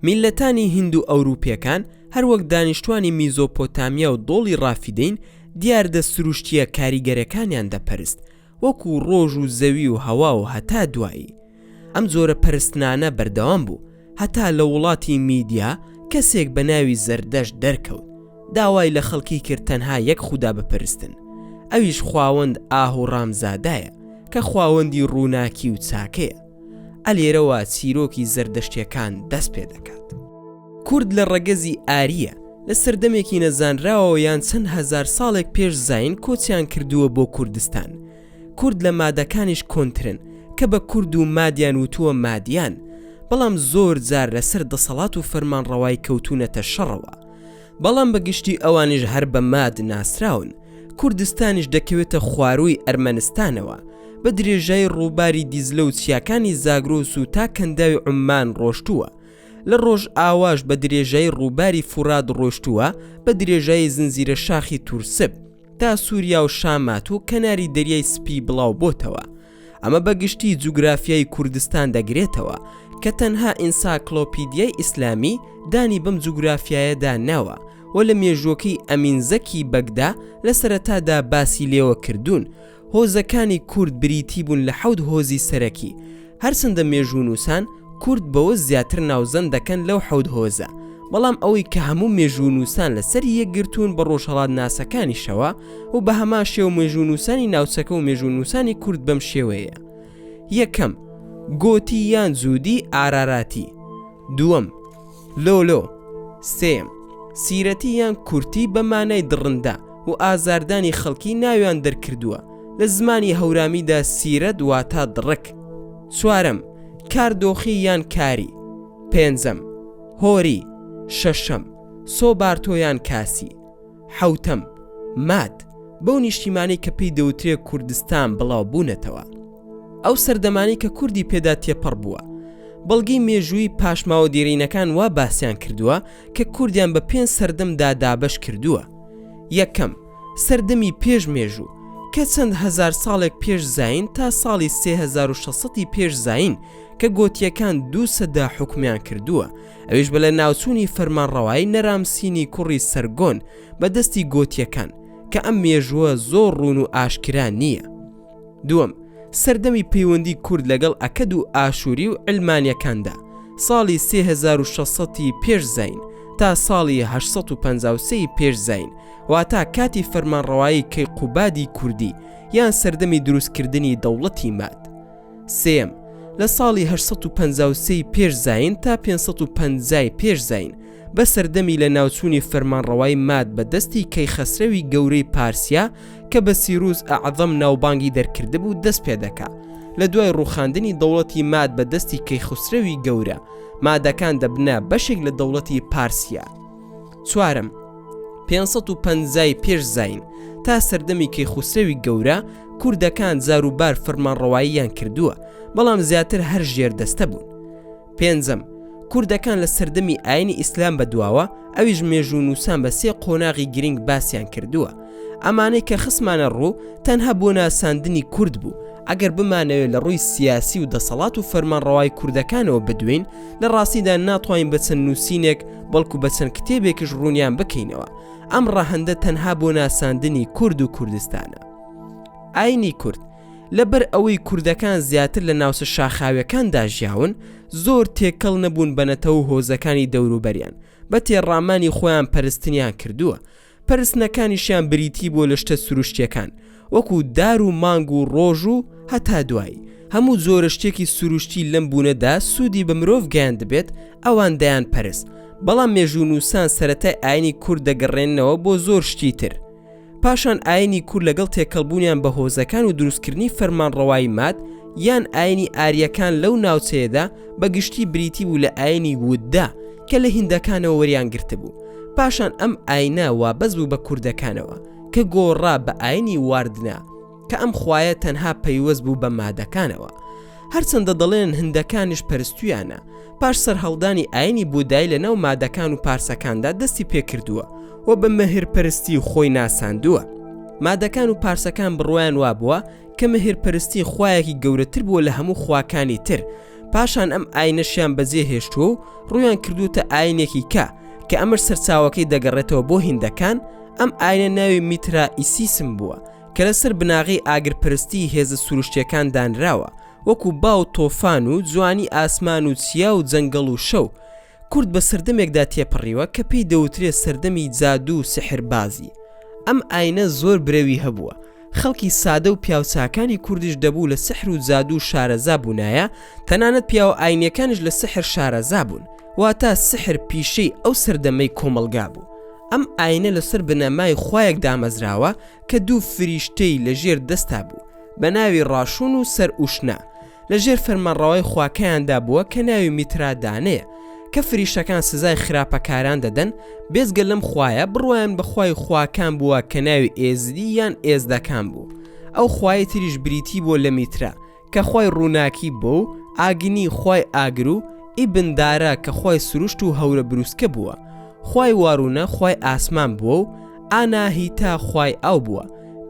میللەتانی هیند و ئەوروپیەکان هەروەک دانیشتوانی میزۆپۆتامیا و دۆڵی ڕافیدەین دیاردە سروشتیە کاریگەرەکانیان دەپەرست وەکو ڕۆژ و زەوی و هەوا و هەتا دوایی. ئەم جۆرە پەرستنانە بەردەوام بوو هەتا لە وڵاتی میدیا کەسێک بە ناوی زەردەشت دەرکەوت داوای لە خەڵکی کرد تەنها یەک خودا بپەرستن ئەویش خواوەند ئاهوڕامزادایە کە خواوەندی ڕووناکی و چاکەیە. ئە لێرەوە چیرۆکی زەردەشتیەکان دەست پێ دەکات. کورد لە ڕەگەزی ئارییە، لە سەردەمێکی نەزانراوەوە یان چەند هەزار ساڵێک پێش زایین کۆچیان کردووە بۆ کوردستان. کورد لە مادەکانیش کۆنترن کە بە کورد و مادیان وتووە مادیان، بەڵام زۆر جار لەسەر دەسەڵات و فەرمانڕەوای کەوتوونەتە شەڕەوە. بەڵام بە گشتی ئەوانیش هەر بە ماد ناسراون. کوردستانیش دەکەوێتە خوارووی ئەرمەنستانەوە، بە درێژایی ڕووباری دیزلە و چیاکانی زاگرۆس و تا کەنداوی عوممان ڕۆشتووە. لە ڕۆژئاواش بە درێژایی ڕووباری فورات ڕۆشتووە بە درێژایی زنجیرە شاخی تورسب تا سووریا و شامات و کەناری دەریای سپی بڵاو بۆتەوە. ئەمە بە گشتی جوگرافیای کوردستان دەگرێتەوە کە تەنها ئینساکلۆپیدیای ئیسلامی دانی بەم جوگرافیایەدا ناوە و لە مێژووەکەی ئەمین زەکی بەگدا لە سەرەتادا باسی لێوە کردوون هۆزەکانی کورد بریتی بوون لە حەوت هۆزی سەرەکی، هەرچەندە مێژوونووسان کورد بەوە زیاتر ناوزەند دەکەن لەو حەوت هۆزە، بەڵام ئەوەی کە هەموو مێژوونووسان لەسەری یەکگرتوون بە ڕۆژهەڵاتناسەکانیشەوە و بە هەمان شێوە مێژوونووسانی ناوچەکە و مێژوونووسانی کورد بەم شێوەیەیە، یەکەم، گۆتی یان جوودی ئاراراتی، دووەم، لۆلۆ، سێیەم، سیرەتی یان کورتی بە مانای دڕندە و ئازاردانی خەڵکی ناویان دەرکردووە، لە زمانی هەورامیدا سیرەت واتا دڕک. چوارەم، کاردۆخی یان کاری. پێنجەم، هۆری. شەشەم، سۆبارتۆ یان کاسی. حەوتەم، ماد، بەو نیشتیمانەی کە پێی دەوترێ کوردستان بڵاو بوونەتەوە. ئەو سەردەمانەی کە کوردی پێدا تێپەڕ بووە. بەڵگەی مێژوویی پاشماوە دێرینەکان وا باسیان کردووە کە کوردیان بە پێنج سەردەمدا دابەش کردووە. یەکەم، سەردەمی پێش مێژوو، کە چەند هەزار ساڵێک پێش زایین تا ساڵی 3600 ی پێش زایین کە گۆتییەکان دوو سەدە حوکمیان کردووە، ئەویش بە لەناوچوونی فەرمانڕەوایی نەرامسینی کوڕی سەرگۆن بە دەستی گۆتییەکان، کە ئەم مێژووە زۆر ڕوون و ئاشکرا نییە. دووەم، سەردەمی پەیوەندی کورد لەگەڵ ئەکەد و ئاشووری و عیلمانیەکاندا، ساڵی 3600 ی پێش زایین تا ساڵی 853 ی پێش زایین، واتا کاتی فەرمانڕەوایی کەیقوبادی کوردی یان سەردەمی دروستکردنی دەوڵەتی ماد. سێیەم، لە ساڵی 853 ی پێش زایین تا 550 ی پێش زایین، بە سەردەمی لە ناوچوونی فەرمانڕەوای ماد بە دەستی کەیخەسرەوی گەورەی پارسیا کە بە سیروس ئەعظەم ناوبانگی دەرکردبوو دەست پێدەکا. لە دوای ڕووخاندنی دەوڵەتی ماد بە دەستی کەیخوسرەوی گەورە، مادەکان دەبنە بەشێک لە دەوڵەتی پارسیا. چوارەم، 550 ی پێش زایین تا سەردەمی کەیخوسرەوی گەورە، کوردەکان جاروبار فەرمانڕەواییان کردووە، بەڵام زیاتر هەر ژێردەستە بوون. پێنجەم، کوردەکان لە سەردەمی ئاینی ئیسلام بەدواوە، ئەویش مێژوونووسان بە سێ قۆناغی گرنگ باسیان کردووە. ئەمانەی کە خستمانە ڕوو تەنها بۆ ناساندنی کورد بوو، ئەگەر بمانەوێ لە ڕووی سیاسی و دەسەڵات و فەرمانڕەوای کوردەکانەوە بدوێین، لە ڕاستیدا ناتوانین بە چەند نووسینێک بەڵکو بە چەند کتێبێکیش ڕوونیان بکەینەوە. ئەم ڕەهەندە تەنها بۆ ناساندنی کورد و کوردستانە. ئاینی کورد. لەبەر ئەوەی کوردەکان زیاتر لە ناوچە شاخاویەکاندا ژیاون، زۆر تێکەڵ نەبوون بە نەتەوە و هۆزەکانی دەوروبەریان، بە تێڕامانی خۆیان پەرستنیان کردووە، پەرستنەکانیشیان بریتی بووە لە شتە سروشتیەکان، وەکو دار و مانگ و ڕۆژ و هەتا دوایی، هەموو جۆرە شتێکی سروشتی لەم بوونەدا سوودی بە مرۆڤ گەیاندبێت ئەوان دەیانپەرست، بەڵام مێژوونووسان سەرەتای ئاینی کورد دەگەڕێننەوە بۆ زۆر شتی تر. پاشان ئاینی کورد لەگەڵ تێکەڵبوونیان بە هۆزەکان و دروستکردنی فەرمانڕەوایی ماد یان ئاینی ئارییەکان لەو ناوچەیەدا بە گشتی بریتی بوو لە ئاینی ووددا کە لە هیندەکانەوە وەریان گرتبوو پاشان ئەم ئاینە وابەست بوو بە کوردەکانەوە کە گۆڕا بە ئاینی واردنا کە ئەم خوایە تەنها پەیوەست بوو بە مادەکانەوە. هەرچەندە دەڵێن هندەکانیش پەرستویانە، پاش سەرهەڵدانی ئاینی بودایی لە ناو مادەکان و پارسەکاندا دەستی پێکردووە و بە مەهرپەرستی خۆی ناساندووە. مادەکان و پارسەکان بڕوایان وابووە کە مەهرپەرستی خوایەکی گەورەتر بووە لە هەموو خواکانی تر، پاشان ئەم ئاینەشیان بەجێ هێشتووە و ڕوویان کردووتە ئاینێکی کە کە ئەمەش سەرچاوەکەی دەگەڕێتەوە بۆ هیندەکان، ئەم ئاینە ناوی میترائیسیسم بووە کە لەسەر بناغەی ئاگرپەرستی هێزە سروشتیەکان دانراوە وەکو با و تۆفان و جوانی ئاسمان و چیا و جەنگەڵ و شەو. کورد بە سەردەمێکدا تێپەڕیوە کە پێی دەوترێ سەردەمی جادوو و سیحربازی. ئەم ئاینە زۆر برەوی هەبووە. خەڵکی سادە و پیاوچاکانی کوردیش دەبوو لە سحر و جادوو شارەزا بوونایە، تەنانەت پیاوە ئاینیەکانیش لە سحر شارەزا بوون. واتە سحر پیشەی ئەو سەردەمەی کۆمەڵگا بوو. ئەم ئاینە لەسەر بنەمای خوایەک دامەزراوە کە دوو فریشتەی لە ژێر دەستا بوو بە ناوی ڕاشون و سەرئوشنا لە ژێر فەرمانڕەوای خواکەیاندا بووە کە ناوی میترادانەیە کە فریشتەکان سزای خراپەکاران دەدەن، بێجگە لەم خوایە بڕوایان بە خوای خواکان بووە کە ناوی ئێزدی یان ئێزدەکان بوو ئەو خوایەی تریش بریتی بووە لە میترا کە خوای ڕووناکی بووە و ئاگنی خوای ئاگر و ئیبن دارا کە خوای سروشت و هەورە بروسکە بووە خوای واروونە خوای ئاسمان بووە و ئاناهیتا خوای ئاو بووە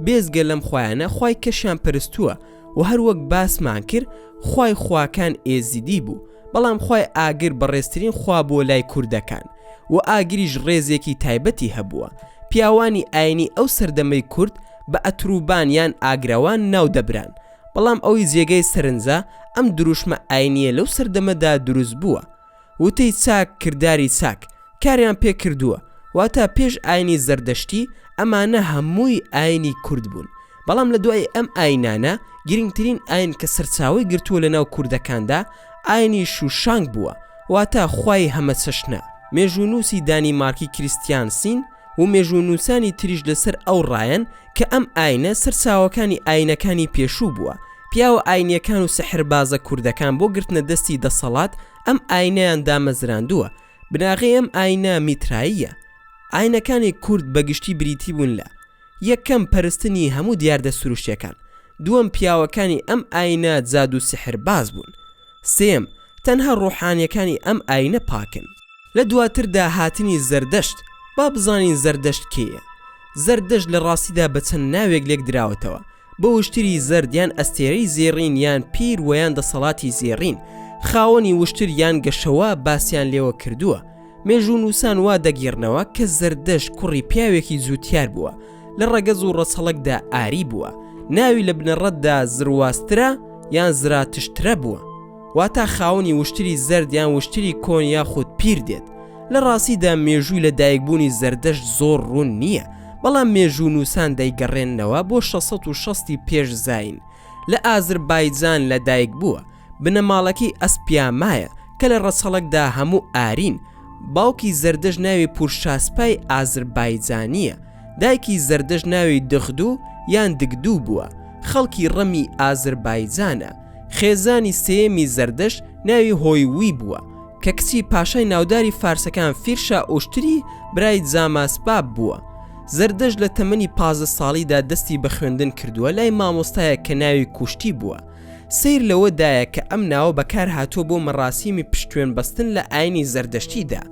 بێجگە لەم خوایانە خوای کەشیان پەرستووە و هەر وەک باسمان کرد خوای خواکان ئێزیدی بوو بەڵام خوای ئاگر بەڕێزترین خوا بووە لای کوردەکان و ئاگریش ڕێزێکی تایبەتی هەبووە پیاوانی ئاینی ئەو سەردەمەی کورد بە ئەتروبان یان ئاگرەوان ناو دەبران بەڵام ئەوەی جێگەی سەرنجە ئەم دروشمە ئاینیە لەو سەردەمەدا دروست بووە وتەی چاک کرداری چاک کاریان پێ کردووە واتە پێش ئاینی زەردەشتی ئەمانە هەمووی ئاینی کورد بوون بەڵام لە دوای ئەم ئاینانە گرنگترین ئاین کە سەرچاوەی گرتووە لە ناو کوردەکاندا ئاینی شوشانگ بووە واتە خوای هەمەچەشنە مێژوونووسی دانیمارکی کریستیانسین و مێژوونووسانی تریش لەسەر ئەو ڕایەن کە ئەم ئاینە سەرچاوەکانی ئاینەکانی پێشوو بووە، پیاوە ئاینیەکان و سحربازە کوردەکان بۆ گرتنە دەستی دەسەڵات ئەم ئاینەیان دامەزراندووە، بناغەی ئەم ئاینە میتراییە. ئاینەکانی کورد بە گشتی بریتی بوون لە، یەکەم پەرستنی هەموو دیاردە سروشتیەکان، دووەم پیاوەکانی ئەم ئاینە جادوو سحرباز بوون، سێیەم تەنها ڕۆحانیەکانی ئەم ئاینە پاکن. لە دواتردا هاتنی زەردەشت، با بزانین زەردەشت کێیە؟ زەردەشت لە ڕاستیدا بە چەند ناوێک لێک دراوەتەوە، بە وشتری زەرد یان ئەستێرەی زێڕین یان پیر وە یان دەسەڵاتی زێڕین، خاوەنی وشتر یان گەشەوا باسیان لێوە کردووە. مێژوونووسان وا دەگێڕنەوە کە زەردەشت کوڕی پیاوێکی جووتیار بووە، لە ڕەگەز و ڕەچەڵەکدا ئاری بووە، ناوی لە بنەڕەتدا زرواسترا یان زراتشترە بووە. واتا خاوەنی وشتری زەرد یان وشتری کۆن یاخود پیر دێت. لە ڕاستیدا مێژووی لە دایکبوونی زەردەشت زۆر ڕوون نییە، بەڵام مێژوونووسان دەیگەڕێننەوە بۆ 660 ی پێش زایین، لە ئازربایجان لە دایک بووە، بنەماڵەکەی ئەسپیامایە کە لە ڕەچەڵەکدا هەموو ئارین، باوکی زەردەشت ناوی پورشاسپای ئازربایجانییە، دایکی زەردەشت ناوی دغدو یان دگدو بووە، خەڵکی ڕەمی ئازربایجانە. خێزانی سێیەمی زەردەشت ناوی هۆیوی بووە، کە کچی پاشای ناوداری فارسەکان فیرشا ئوشتری برای جاماسپاب بووە. زەردەشت لە تەمەنی 15 ساڵیدا دەستی بە خوێندن کردووە لای مامۆستایەک کە ناوی کوشتی بووە. سەیر لەوەدایە کە ئەم ناوە بەکار هاتووە بۆ مەراسیمی پشتوێن بەستن لە ئاینی زەردەشتیدا.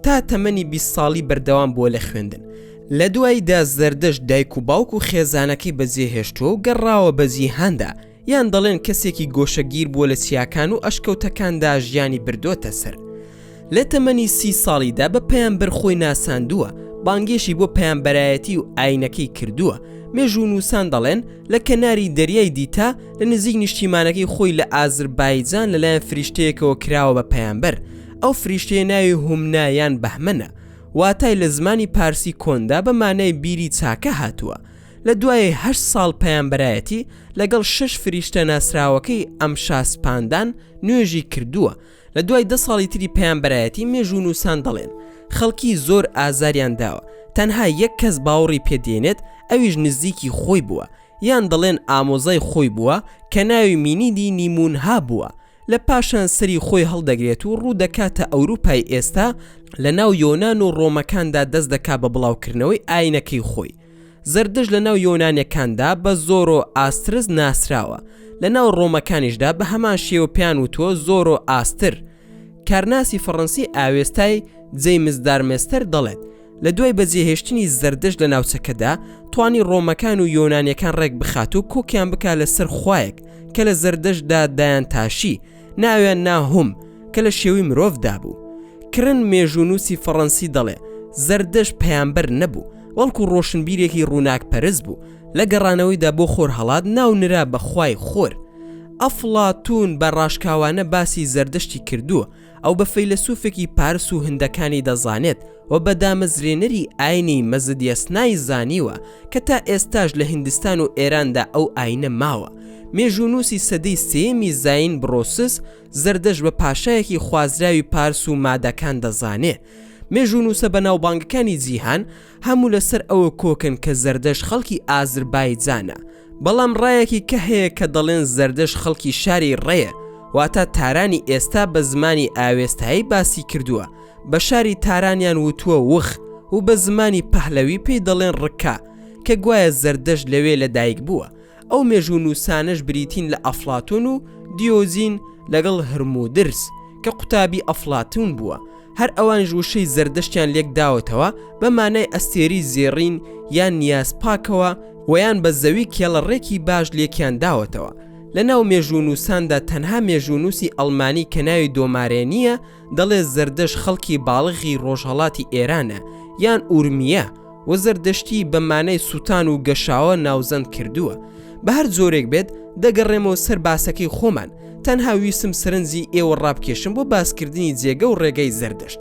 تا تەمەنی 20 ساڵی بەردەوام بووە لە خوێندن. لە دواییدا زەردەشت دایک و باوک و خێزانەکەی بەجێهێشتووە و گەڕاوە بە جیهاندا. یان دەڵێن کەسێکی گۆشەگیر بووە لە چیاکان و ئەشکەوتەکاندا ژیانی بردۆتە سەر. لە تەمەنی سی ساڵیدا بە پەیامبەر خۆی ناساندووە، بانگێشی بۆ پەیامبەرایەتی و ئاینەکەی کردووە، مێژوونووسان دەڵێن لە کەناری دەریای دیتا لە نزیک نیشتیمانەکەی خۆی لە ئازربایجان لەلایەن فریشتەیەکەوە کراوە بە پەیامبەر، ئەو فریشتەیە ناوی هومنا یان بەهمەنە، واتای لە زمانی پارسی کۆندا بە مانای بیری چاکە هاتووە. لە دوای هەشت ساڵ پەیامبەرایەتی لەگەڵ شەش فریشتە ناسراوەکەی ئەمشاسپاندان نوێژی کردووە، لە دوای دە ساڵی تری پەیامبەرایەتی مێژوونووسان دەڵێن خەڵکی زۆر ئازاریان داوە تەنها یەک کەس باوەڕی پێ دێنێت ئەویش نزیکی خۆی بووە یان دەڵێن ئامۆزای خۆی بووە کە ناوی مینیدی نیمونها بووە لە پاشان سەری خۆی هەڵدەگرێت و ڕوو دەکاتە ئەوروپای ئێستا لە ناو یۆنان و ڕۆمەکاندا دەست دەکا بە بڵاوکردنەوەی ئاینەکەی خۆی. زەردەشت لە ناو یۆنانیەکاندا بە زۆرۆ ئاسترس ناسراوە، لە ناو ڕۆمەکانیشدا بە هەمان شێوە پێیان وتووە زۆرۆ ئاستر. کارناسی فەڕەنسی ئاوێستای جەیمس دارمێستەر دەڵێت، لە دوای بەجێهێشتنی زەردەشت لە ناوچەکەدا، توانی ڕۆمەکان و یۆنانیەکان ڕێک بخات و کۆکیان بکا لە سەر خوایەک کە لە زەردەشتدا دایانتاشی. ناویان نا هوم کە لە شێوەی مرۆڤدا بوو. کرن مێژوونووسی فەڕەنسی دەڵێ، زەردەشت پەیامبەر نەبوو، بەڵکو ڕۆشنبیرێکی ڕووناکپەرست بوو، لە گەڕانەوەیدا بۆ خۆرهەڵات ناو نرا بە خوای خۆر. ئەفڵاتوون بە ڕاشکاوانە باسی زەردەشتی کردووە، ئەو بە فەیلەسوفێکی پارس و هندەکانی دەزانێت و بە دامەزرێنەری ئاینی مەزدیەسنای زانیوە کە تا ئێستاش لە هیندستان و ئێراندا ئەو ئاینە ماوە. مێژوونووسی سەدەی سێیەمی زایین بڕۆسس زەردەشت بە پاشایەکی خوازراوی پارس و مادەکان دەزانێ. مێژوونووسە بەناوبانگەکانی جیهان هەموو لەسەر ئەوە کۆکن کە زەردەشت خەڵکی ئازربایجانە، بەڵام ڕایەکی کە هەیە کە دەڵێن زەردەشت خەڵکی شاری ڕێیە، واتە تارانی ئێستا بە زمانی ئاوێستایی باسی کردووە، بە شاری تارانیان وتووە وخ و بە زمانی پەهلەوی پێی دەڵێن ڕکا، کە گوایە زەردەشت لەوێ لەدایک بووە. ئەو مێژوونووسانەش بریتین لە ئەفلاتون و دیۆجین لەگەڵ هرمودرس کە قوتابی ئەفلاتون بووە، هەر ئەوانیش وشەی زەردەشتیان لێک داوەتەوە بە مانای ئەستێرەی زێڕین یان نیاز پاکەوە و یان بە زەوی کێڵەڕێکی باش لێکیان داوەتەوە. لە ناو مێژوونووساندا تەنها مێژوونووسی ئەڵمانی کە ناوی دۆمارێنییە دەڵێ زەردەشت خەڵکی باڵغی ڕۆژهەڵاتی ئێرانە یان ئورمیە و زەردەشتی بە مانای سووتان و گەشاوە ناوزەند کردووە. بە هەر جۆرێک بێت دەگەڕێمەوە سەر باسەکەی خۆمان، تەنها ویستم سەرنجی ئێوە ڕابکێشم بۆ باسکردنی جێگە و ڕێگەی زەردەشت.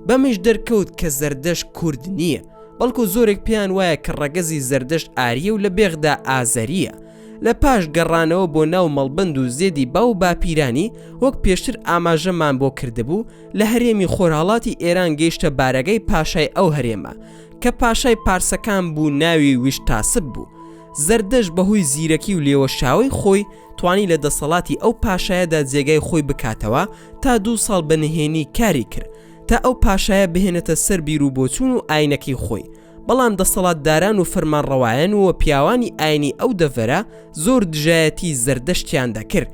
بەمەیش دەرکەوت کە زەردەشت کورد نییە، بەڵکو زۆرێک پێیان وایە کە ڕەگەزی زەردەشت ئارییە و لە بێخدا ئازەرییە. لە پاش گەڕانەوە بۆ ناو مەڵبەند و زێدی باو و باپیرانی، وەک پێشتر ئاماژەمان بۆ کردبوو، لە هەرێمی خۆرهەڵاتی ئێران گەیشتە بارەگای پاشای ئەو هەرێمە، کە پاشای پارسەکان بوو ناوی ویشتاسپ بوو. زەردەشت بە هۆی زیرەکی و لێوەشاوەی خۆی توانی لە دەسەڵاتی ئەو پاشایەدا جێگای خۆی بکاتەوە تا دوو ساڵ بە نهێنی کاری کرد تا ئەو پاشایە بهێنێتە سەر بیروبۆچوون و ئاینەکەی خۆی بەڵام دەسەڵاتداران و فەرمانڕەوایان و پیاوانی ئاینی ئەو دەڤەرە زۆر دژایەتی زەردەشتیان دەکرد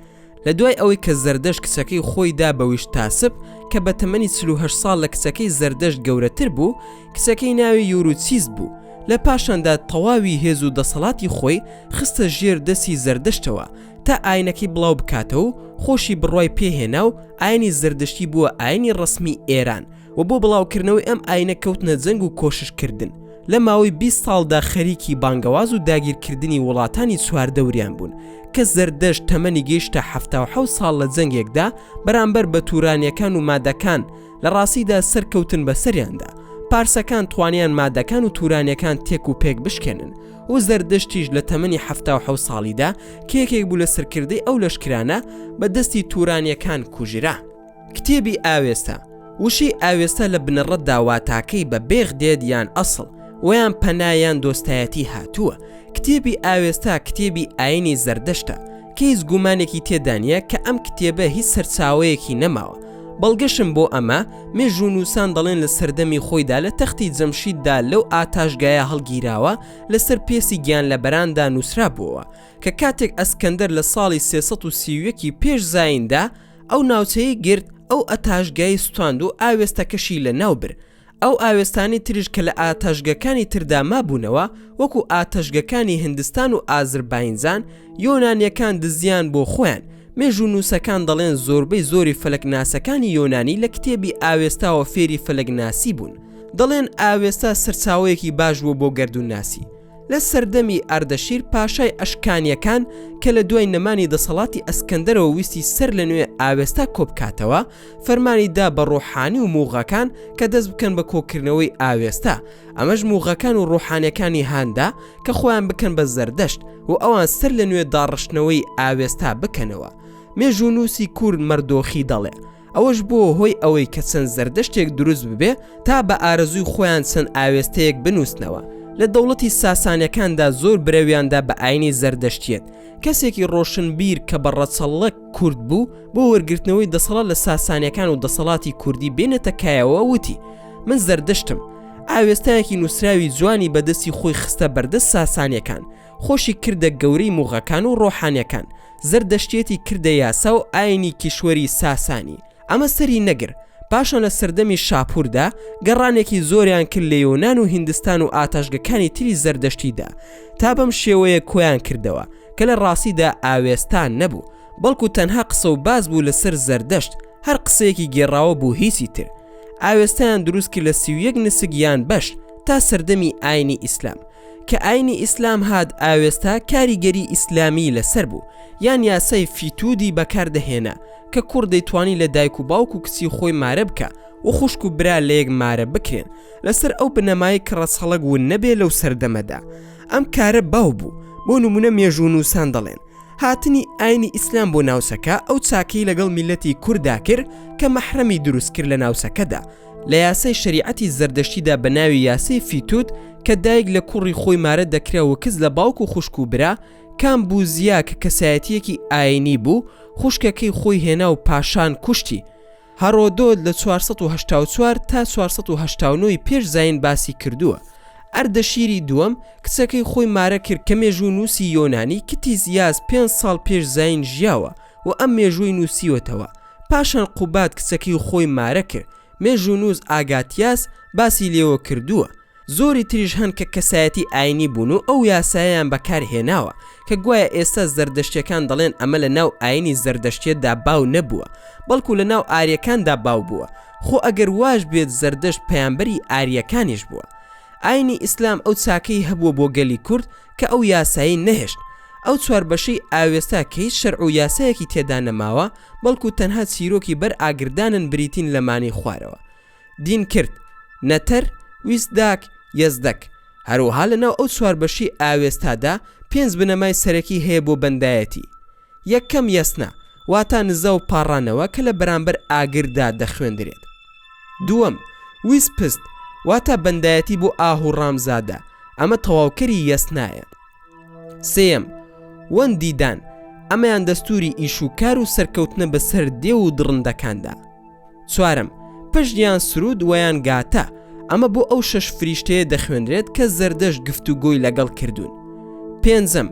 لە دوای ئەوەی کە زەردەشت کچەکەی خۆی دا بە ویشتاسپ کە بە تەمەنی 48 ساڵ لە کچەکەی زەردەشت گەورەتر بوو، کچەکەی ناوی یوروچیست بوو، لە پاشاندا تەواوی هێز و دەسەڵاتی خۆی خستە ژێر دەستی زەردەشتەوە تا ئاینەکەی بڵاو بکاتەوە و خۆشی بڕوای پێ هێنا و ئاینی زەردەشتی بووە ئاینی ڕەسمی ئێران. و بۆ بڵاوکردنەوەی ئەم ئاینە کەوتنە جەنگ و کۆشش کردن، لە ماوەی 20 ساڵدا خەریکی بانگەواز و داگیرکردنی وڵاتانی چواردەوریان بوون، کە زەردەشت تەمەنی گەیشتە 77 ساڵ لە جەنگێکدا بەرامبەر بە تورانیەکان و مادەکان لە ڕاستیدا سەرکەوتن بەسەریاندا، پارسەکان توانیان مادەکان و تورانیەکان تێک و پێک بشکێنن و زەردەشتیش لە تەمەنی 77 ساڵیدا کە یەکێک بوو لە سەرکردەی ئەو لەشکرانە بە دەستی تورانیەکان کوژرا. کتێبی ئاوێستا، وشەی ئاوێستا لە بنەڕەتدا واتاکەی بە بێخ دێت یان ئەسڵ، وەیان پەنا یان دۆستایەتی هاتووە. کتێبی ئاوێستا کتێبی ئایینی زەردەشتە، کە هیچ گومانێکی تێدا نییە کە ئەم کتێبە هیچ سەرچاوەیەکی نەماوە. بەڵگەشم بۆ ئەمە، مێژوونووسان دەڵێن لە سەردەمی خۆیدا لە تەختی جەمشیددا لەو ئاتاشگایە هەڵگیراوە لەسەر پێستی گیانلەبەراندا نووسرابووەوە کە کاتێک ئەسکەندەر لە ساڵی 331 ی پێش زاییندا ئەو ناوچەیەی گرت، ئەو ئەتاشگای سوتاند و ئاوێستەکەشی لە ناو برد. ئەو ئاوێستانەی تریش کە لە ئاتەشگەکانی تردا مابوونەوە، وەکو ئاتەشگەکانی هندستان و ئازرباینجان، یۆنانیەکان دزیان بۆ خۆیان. مێژوونووسەکان دەڵێن زۆربەی زۆری فەلەکناسەکانی یۆنانی لە کتێبی ئاوێستاوە فێری فەلەکناسی بوون. دەڵێن ئاوێستا سەرچاوەیەکی باش بووە بۆ گەردوونناسی. لە سەردەمی ئەردەشیر پاشای ئەشکانیەکان کە لە دوای نەمانی دەسەڵاتی ئەسکەندەرەوە ویستی سەر لە نوێ ئاوێستا کۆبکاتەوە، فەرمانی دا بە ڕۆحانی و موغەکان کە دەست بکەن بە کۆکردنەوەی ئاوێستا، ئەمەش موغەکان و ڕۆحانیەکانی هاندا کە خۆیان بکەن بە زەردەشت و ئەوان سەر لە نوێ داڕشتنەوەی ئاوێستا بکەنەوە. مێژوونووسی کورد مەردۆخی دەڵێ. ئەوەش بووە هۆی ئەوەی کە چەند زەردەشتێک دروست ببێ تا بە ئارەزووی خۆیان چەند ئاوێستەیەک بنووسنەوە. لە دەوڵەتی ساسانیەکاندا زۆر برەویان دا بە ئاینی زەردەشتیەت. کەسێکی ڕۆشنبیر کە بە ڕەچەڵەک کورد بوو بۆ وەرگرتنەوەی دەسەڵات لە ساسانیەکان و دەسەڵاتی کوردی بێنێتە کایەوە وتی، من زەردەشتم. ئاوێستایەکی نووسراوی جوانی بە دەستی خۆی خستە بەردەست ساسانیەکان. خۆشی کردە گەورەی موغەکان و ڕۆحانیەکان. زەردەشتیەتی کردە یاسا و ئاینی کیشوەری ساسانی، ئەمە سەری نەگر، پاشان لە سەردەمی شاپوردا گەڕانێکی زۆریان کرد لە یۆنان و هیندستان و ئاتاشگەکانی تری زەردەشتیدا تا بەم شێوەیە کۆیان کردەوە کە لە ڕاستیدا ئاوێستا نەبوو. بەڵکو تەنها قسە و باس بوو لەسەر زەردەشت، هەر قسەیەکی گێڕاوە بوو هیچی تر. ئاوێستایان دروست کرد لە 31 نسک یان بەش تا سەردەمی ئاینی ئیسلام. کە ئاینی ئیسلام هات ئاوێستا کاریگەری ئیسلامی لەسەر بوو یان یاسای فیتودی بەکار دەهێنا کە کوڕ دەیتوانی لە دایک و باوک و کچی خۆی مارە بکا و خوشک و برا لەیەک مارە بکرێن لەسەر ئەو بنەمایەی کە ڕەچەڵەک ون نەبێ لەو سەردەمەدا ئەم کارە باو بوو بۆ نمونە مێژوونووسان دەڵێن هاتنی ئاینی ئیسلام بۆ ناوچەکە ئەو چاکەی لەگەڵ میللەتی کورددا کرد کە مەحرەمی دروست کرد لە ناوچەکەدا لە یاسای شەریعەتی زەردەشتیدا بە ناوی یاسەی فیتوت کە دایک لە کوڕی خۆی مارە دەکرا و کچ لە باوک و خوشک و برا، کامبوزیا کە کەسایەتییەکی ئایینی بوو خوشکەکەی خۆی هێنا و پاشان کوشتی. هەرۆدۆت لە 484 تا 489 ی پێش زایین باسی کردووە. ئەردەشیری دووەم کچەکەی خۆی مارە کرد کە مێژوونووسی یۆنانی کتیزیاس پێنج ساڵ پێش زایین ژیاوە و ئەم مێژووەی نووسیوەتەوە. پاشان قوباد کچەکەی خۆی مارە کرد، مێژوونووس ئاگاتیاس باسی لێوە کردووە. زۆری تریش هەن کە کەسایەتی ئاینی بوون و ئەو یاسایەیان بەکار هێناوە، کە گوایە ئێستا زەردەشتیەکان دەڵێن ئەمە لە ناو ئاینی زەردەشتیەتدا باو نەبووە، بەڵکو لە ناو ئاریەکاندا باو بووە، خۆ ئەگەر واش بێت زەردەشت پەیامبەری ئاریەکانیش بووە. ئاینی ئیسلام ئەو چاکەی هەبووە بۆ گەلی کورد کە ئەو یاسایەی نەهێشت. ئەو چوار بەشەی ئاوێستا کە هیچ شەرع و یاسایەکی تێدا نەماوە، بەڵکو تەنها چیرۆکی بەر ئاگردانن بریتین لەمانەی خوارەوە. دین کرد، نەتەر، ویسداک، یەزدەک. هەروەها لەناو ئەو چوار بەشەی ئاوێستادا پێنج بنەمای سەرەکی هەیە بۆ بەندایەتی. یەکەم یەسنا، واتا نزا و پاڕانەوە کە لە بەرامبەر ئاگردا دەخوێندرێت. دووەم، ویسپست، واتا بەندایەتی بۆ ئاهوڕامزادە، ئەمە تەواوکەری یەسنایە. سێیەم، وەندیدان، ئەمەیان دەستووری ئیش و کار و سەرکەوتنە بەسەر دێو و دڕندەکاندا. چوارەم، پشت یان سروود وەیان گاتا، ئەمە بۆ ئەو شەش فریشتەیە دەخوێنرێت کە زەردەشت گفتوگۆی لەگەڵ کردوون. پێنجەم،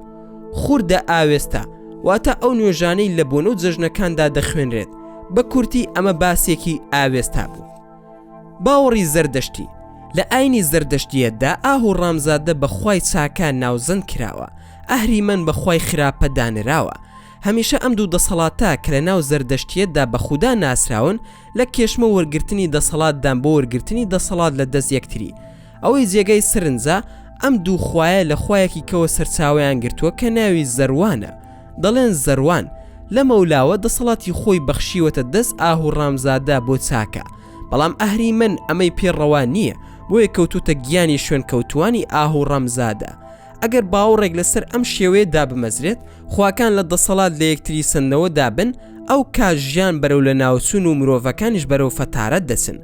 خوردە ئاوێستا، واتە ئەو نوێژانەی لە بۆنە و جەژنەکاندا دەخوێنرێت. بە کورتی ئەمە باسێکی ئاوێستا بوو. باوەڕی زەردەشتی، لە ئاینی زەردەشتییەتدا ئاهوڕامزادە بە خوای چاکە ناوزەند کراوە، ئەهریمەن بە خوای خراپە دانراوە. هەمیشە ئەم دوو دەسەڵاتە کە لە ناو زەردەشتییەتدا بە خودا ناسراون، لە کێشمە وەرگرتنی دەسەڵاتدان بۆ وەرگرتنی دەسەڵات لە دەست یەکتری. ئەوەی جێگای سرنجە ئەم دوو خوایە لە خوایەکی کەوە سەرچاوەیان گرتووە کە ناوی زەروانە. دەڵێن زەروان لەمەولاوە دەسەڵاتی خۆی بەخشیوەتە دەست ئاهوڕامزادە بۆ چاکە. بەڵام ئەهریمەن ئەمەی پێ ڕەوا نییە، بۆیە کەوتووتە گیانی شوێنکەوتووانی ئاهوڕامزادە. ئەگەر باوەڕێک لەسەر ئەم شێوەیە دابمەزرێت، خواکان لە دەسەڵات لە یەکتری سەندنەوەدا بن، ئەو کات ژیان بەرەو لەناوچوون و مرۆڤەکانیش بەرەو فەتارەت دەچن.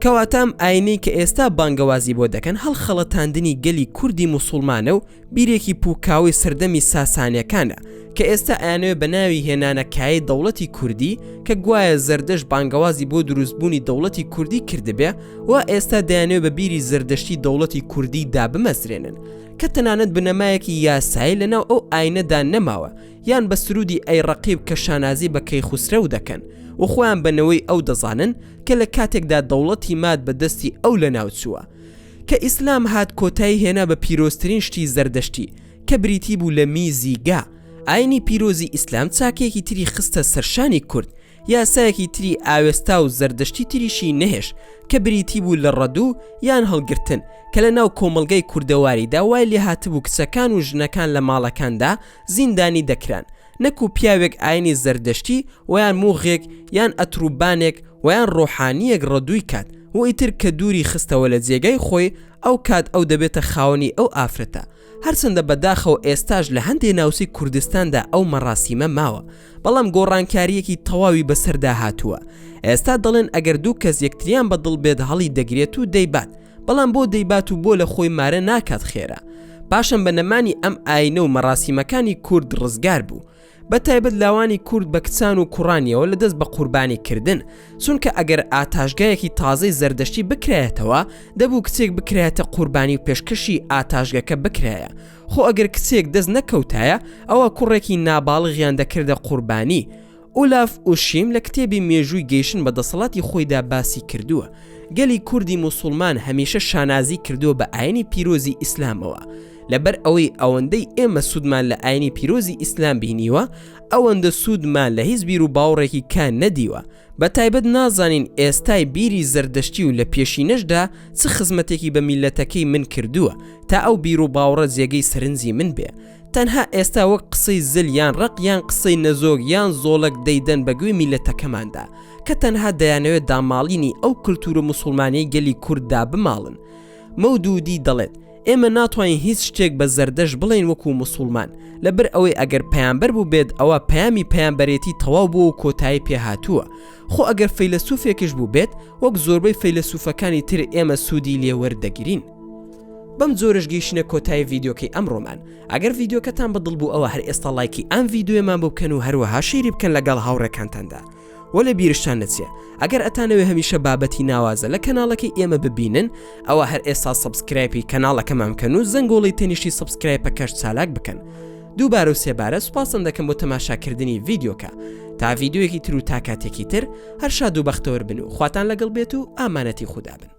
کەواتە ئەم ئاینەی کە ئێستا بانگەوازی بۆ دەکەن هەڵخەڵەتاندنی گەلی کوردی موسوڵمانە و بیرێکی پوکاوەی سەردەمی ساسانیەکانە کە ئێستا ئەیانەوێ بە ناوی هێنانە کایەی دەوڵەتی کوردی کە گوایە زەردەشت بانگەوازی بۆ دروستبوونی دەوڵەتی کوردی کردبێ وا ئێستا دەیانەوێ بە بیری زەردەشتی دەوڵەتی کوردی دابمەزرێنن کە تەنانەت بنەمایەکی یاسایی لەناو ئەو ئاینەدا نەماوە یان بە سرودی ئەی ڕەقیب کە شانازی بە کەیخوسرەو دەکەن و خۆیان بە نەوەی ئەو دەزانن کە لە کاتێکدا دەوڵەتی ماد بە دەستی ئەو لەناوچووە. کە ئیسلام هات کۆتایی هێنا بە پیرۆزترین شتی زەردەشتی کە بریتی بوو لە میزی گا، ئاینی پیرۆزی ئیسلام چاکەیەکی تری خستە سەرشانی کورد، یاسایەکی تری ئاوێستا و زەردەشتی تریشی نەهێشت کە بریتی بوو لە ڕەدوو یان هەڵگرتن کە لە ناو کۆمەڵگای کوردەواریدا وای لێهاتبوو کچەکان و ژنەکان لە ماڵەکاندا زیندانی دەکران نەکو پیاوێک ئاینی زەردەشتی وەیان موغێک یان ئەتروبانێک وەیان ڕۆحانیەک ڕەدووی کات و ئیتر کە دووری خستەوە لە جێگای خۆی ئەو کات ئەو دەبێتە خاوەنی ئەو ئافرەتە هەرچەندە بەداخەوە ئێستاش لە هەندێ ناوچەی کوردستاندا ئەو مەڕاسیمە ماوە بەڵام گۆڕانکاریەکی تەواوی بەسەردا هاتووە ئێستا دەڵێن ئەگەر دوو کەس یەکتریان بە دڵ بێت هەڵی دەگرێت و دەیبات بەڵام بۆ دەیبات و بۆ لە خۆی مارە ناکات خێرا پاشان بە نەمانی ئەم ئاینە و مەڕاسیمەکانی کورد ڕزگار بوو بە تایبەت لاوانی کورد بە کچان و کوڕانیەوە لە دەست بە قوربانی کردن چونکە ئەگەر ئاتاشگایەکی تازەی زەردەشتی بکرایەتەوە دەبوو کچێک بکرایەتە قوربانی و پێشکەشی ئاتاشگەکە بکرایە خۆ ئەگەر کچێک دەست نەکەوتایە ئەوە کوڕێکی ناباڵغیان دەکردە قوربانی ئولاف ئوشیم لە کتێبی مێژووی گەیشتن بە دەسەڵاتی خۆیدا باسی کردووە، گەلی کوردی موسوڵمان هەمیشە شانازی کردووە بە ئاینی پیرۆزی ئیسلامەوە. لەبەر ئەوەی ئەوەندەی ئێمە سوودمان لە ئاینی پیرۆزی ئیسلام بینیوە ئەوەندە سوودمان لە هیچ بیر و باوڕێکی کە نەدیوە بە تایبەت نازانین ئێستای بیری زەردەشتی و لە پێشینەشدا چ خزمەتێکی بە میللەتەکەی من کردووە تا ئەو بیر و باوڕە جێگەی سەرنجی من بێ تەنها ئێستا وەک قسەی زل یان ڕەق یان قسەی نەزۆک یان زۆڵەک دەیدەن بە گوێی میللەتەکەماندا کە تەنها دەیانەوێت داماڵینی ئەو کلتورە موسوڵمانیەی گەلی کورد دابماڵن. مەودودی دەڵێت، ئێمە ناتوانین هیچ شتێک بە زەردەشت بڵێین وەکو موسوڵمان، لەبەر ئەوەی ئەگەر پەیامبەر بووبێت ئەوا پەیامی پەیامبەرێتی تەواو بووە و کۆتایی پێ هاتووە، خۆ ئەگەر فەیلەسوفێکش بووبێت وەک زۆربەی فەیلەسوفەکانی تر ئێمە سوودی لێ وەردەگرین. بەم جۆرەش گەیشتینە کۆتایی ڤیدیۆکەی ئەمڕۆمان، ئەگەر ڤیدیۆکەتان بە دڵ بوو ئەوا هەر ئێستا ڵایکی ئەم ڤیدیۆیەمان بۆ بکەن و هەروەها share ی بکەن لەگەڵ هاوڕێکانتاندا. وە لە بیرشتان نەچێ ئەگەر ئەتانەوێ هەمیشە بابەتی ناوازە لە کەناڵەکەی ئێمە ببینن ئەوە هەر ئێستا subscribe ی کەناڵەکەمان بکەن و زەنگۆڵی تەنیشتی subscribe ەکەش چالاک بکەن دووبارە و سێبارە سوپاستان دەکەم بۆ تەماشاکردنی ڤیدیۆکە تا ڤیدیۆیەکی تر و تا کاتێکی تر هەر شاد و بەختەوەر بن و خواتان لەگەڵ بێت و ئامانەتی خودا بن.